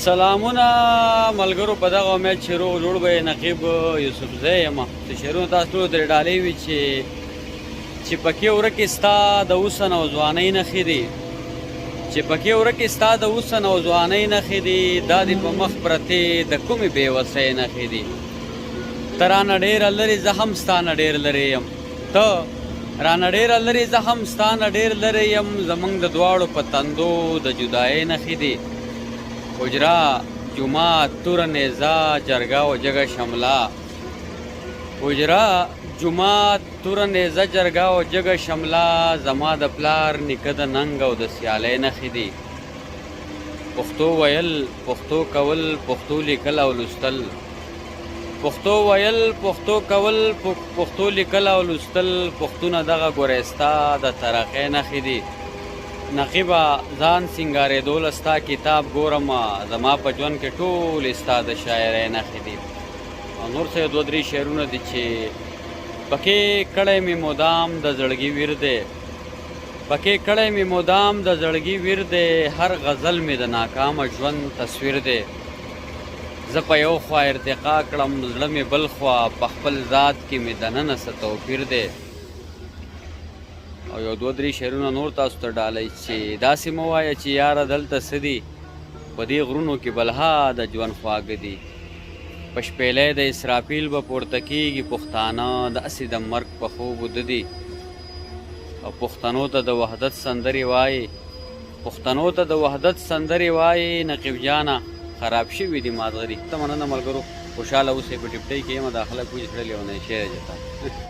سلامونه ملګرو، په دغه امید چې روغ جوړ به یې. نقیب یوسفزی یم. چې شعرونه تاسو ټولو ته ډالۍ وي چې پکې ورکې ستا د حسن او ځوانۍ نښې دي، چې پکې ورکې ستا د حسن او ځوانۍ نښې دي، دا دې په مخ پرتې د کومې بې وسۍ نښې دي. ته رانه ډېره لرې، زه هم ستا نه ډېر لرې یم. ته رانه ډېره لرې، زه هم ستا نه ډېر لرې یم. زمونږ د دواړو په تندو د جدایۍ نښې دي. حجره، جومات، توره نیزه، جرګه او جګه شمله. حجره، جومات، توره نیزه، جرګه او جګه شمله زما د پلار نیکه د ننګ او د سیالۍ نښې دي. پښتو ویل، پښتو کول، پښتو لیکل او لوستل. پښتو ویل، پښتو کول، پښتو لیکل او لوستل، پښتونه دغه ګورې ستا د ترقۍ نښې دي. نقیبه ځان سینګارېدو له ستا کتاب ګورم، زما په ژوند کې ټولې ستا د شاعرۍ نښې دي. او نور څه یو دوه درې شعرونه دي چې پکې کړی مې مدام د زړګي ویر دی، پکې کړی مې مدام د زړګي ویر دی، هر غزل مې د ناکامه ژوند تصویر دی. زه په یو خوا ارتقا کړم، زړه مې بل خوا، په خپل ذات کې مې دننه څه توپیر دی. او یو دوه درې شعرونه نور تاسو ته ډالۍ چې داسې مه وایه چې یاره دلته څه دي، په دې غرونو کې بلها د ژوند خواږه دي. په شپېلۍ د اسرافیل به پورته کېږي پښتانه، داسې د مرګ په خوب وده دي. او پښتنو ته د وحدت سندرې وایې، پښتنو ته د وحدت سندرې وایې، نقیب جانه خراب شوي دي مازغه دي. ته مننه ملګرو، خوشحاله اوسئ. په ډپټۍ کې یم، دا خلک وځي، زړه لیونی شی دی.